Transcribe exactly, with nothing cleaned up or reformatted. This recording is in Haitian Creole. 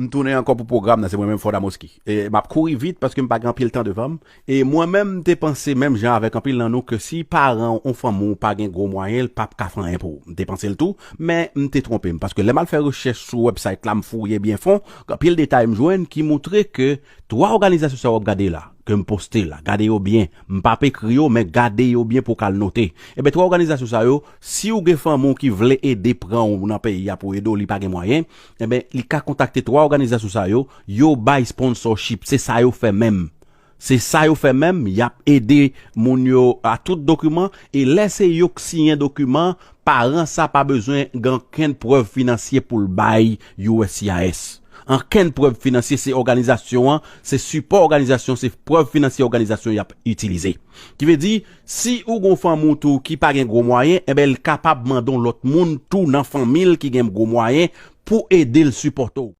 M tounen ankò pou pwogram nan, se mwen menm Fòd Amoski. E m ap kouri vit paske m pa gen anpil tan devan m. E mwen menm, m te panse menm jan avèk anpil nan nou ke si paran w, yon fanmi w pa gen gwo mwayen, l p ap ka fè anyen pou ou. M te panse l tou, men m te twonpe m. Paske lè m al fè rechèch sou website la, m fouye byen fon, gen anpil detay m jwenn ki montre ke twa òganizasyon sa w ap gade la, ke m poste la, gade yo byen. M p ap ekri yo, men gade yo byen pou w ka al note. Ebyen, twa òganizasyon sa yo, si w gen fanmi w ki vle ede pran w nan peyi a pou ede w, li pa gen mwayen, ebyen, li ka kontakte twa òganizasyon sa yo, yo bay sponsorship, se sa yo fè menm. Se sa yo fè menm, y ap ede moun yo a tout dokiman, e lè se yo k siyen dokiman, paran sa pa bezwen gen ankenn prèv finansye pou l bay U S C I S. Ankenn prèv finansye, se òganizasyon an, se sipò òganizasyon, se prèv finansye òganizasyon y ap itilize. Ki vle di, si ou gon fanmi w tou ki pa gen gwo mwayen, enben, l kapab mande yon lòt moun tou nan fanmi l ki gen gwo mwayen pou ede l sipòte w.